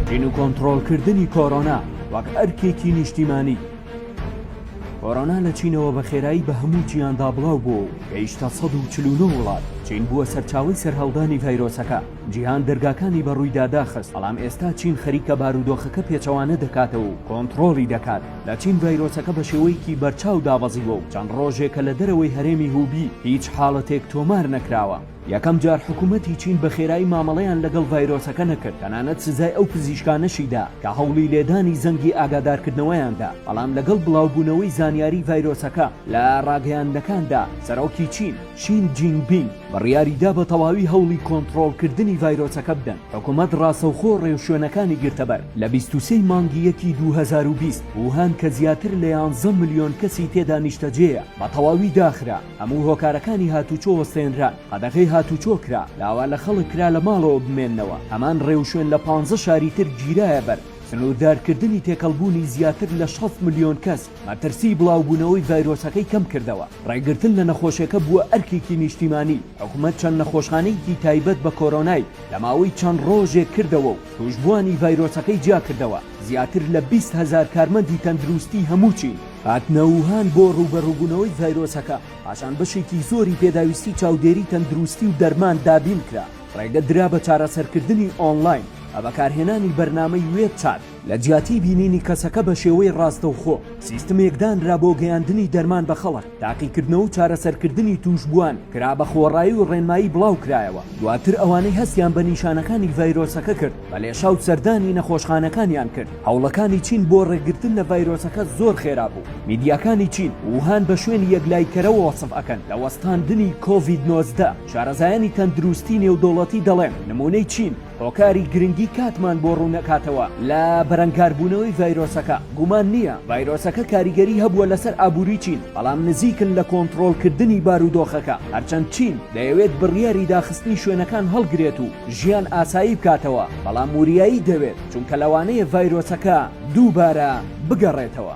چین و کۆنتڕۆڵکردنی کۆرۆنا وەک ئەرکێکی نیشتیمانی. کۆرۆنا لە چینەوە بە خێرایی بە هەموو جیهاندا بڵاو بووە و گەیشتە 149 وڵات. چین بووە سەرچاوەی سەرهەڵدانی ڤایرۆسەکە. جیهان دەرگاکانی بە ڕوویدا داخست، بەڵام ئێستا چین خەریکە بارودۆخەکە پێچەوانە دەکاتەوە و کۆنتڕۆڵی دەکات. لە چین ڤایرۆسەکە بە شێوەیەکی بەرچاو دابەزیوە و چەند ڕۆژێکە لە دەرەوەی هەرێمی هوبی هیچ حاڵەتێک تۆمار نەکراوە. یەکەم جار حکومەتی چین بە خێرایی مامەڵەیان لەگەڵ ڤایرۆسەکە نەکرد، تەنانەت سزای ئەو پزیشکانەشی دا کە هەوڵی لێدانی زەنگی ئاگادارکردنەوەیان دا، بەڵام لەگەڵ بڵاوبوونەوەی زانیاری ڤایرۆسەکە لە ڕاگەیاندنەکاندا، سەرۆکی چین، شین جینگ بینگ، بڕیاری دا بە تەواوی هەوڵی کۆنتڕۆڵکردنی ڤایرۆسەکە بدەن، حکومەت ڕاستەوخۆ ڕێوشوێنەکانی گرتەبەر. لە 23 ی مانگی یەکی 2020، ووهان کە زیاتر لە یانزە ملیۆن کەسی تێدا نیشتەجێیە، بە تەواوی داخرا. هەموو هۆکارەکانی هاتوچۆ وەستێنران، قەدەغەی هاتوچۆ کرا، داوا لە خەڵک کرا لە ماڵەوە بمێننەوە، هەمان ڕێوشوێن لە پانزە شاری تر گیرایە بەر، سنووردارکردنی تێکەڵبوونی زیاتر لە 60 ملیۆن کەس مەترسیی بڵاوبوونەوەی ڤایرۆسەکەی کەمکردەوە، ڕێگرتن لە نەخۆشیەکە بووە ئەرکێکی نیشتیمانی، حکومەت چەند نەخۆشخانەیەکی تایبەت بە کۆرۆنای لە ماوەی چەند ڕۆژێک کردەوە و تووشبووانی ڤایرۆسەکەی جیاکردەوە، زیاتر لە 20 هەزار کارمەندی تەندروستی هەموو چین هاتنە ووهان بۆ ڕووبەڕووبوونەوەی ڤایرۆسەکە، پاشان بەشێکی زۆری پێداویستی چاودێری تەندروستی و دەرمان دابین کرا، ڕێگە درا بە چارەسەرکردنی ئۆنلاین بە بەکارهێنانی بەرنامەی وێب چات لە جیاتی بینینی کەسەکە بە شێوەی ڕاستەوخۆ، سیستمێک دانرا بۆ گەیاندنی دەرمان بە خەڵک، تاقیکردنەوە و چارەسەرکردنی تووشبووان کرا بە خۆڕایی و ڕێنمایی بڵاوکرایەوە، دواتر ئەوانەی هەستیان بە نیشانەکانی ڤایرۆسەکە کرد بە لێشاو سەردانی نەخۆشخانەکانیان کرد. هەوڵەکانی چین بۆ ڕێگرتن لە ڤایرۆسەکە زۆر خێرا بوو. میدیاکانی چین، ووهان بە شوێنی یەکلاییکەرەوە وەسف ئەکەن لە وەستاندنی کۆڤید 19. شارەزایانی تەندروستی نێودەوڵەتی دەڵێن، نموونەی چین هۆکاری گرنگی کاتمان بۆ ڕوونئەکاتەوە لە بەرەنگاربوونەوەی ڤایرۆسەکە. گومان نییە ڤایرۆسەکە کاریگەری هەبووە لەسەر ئابووری چین، بەڵام نزیکن لە کۆنتڕۆڵکردنی بارودۆخەکە. هەرچەند چین دەیەوێت بڕیاری داخستنی شوێنەکان هەڵگرێت و ژیان ئاسایی بکاتەوە، بەڵام وریایی دەوێت، چونکە لەوانەیە ڤایرۆسەکە دووبارە بگەڕێتەوە.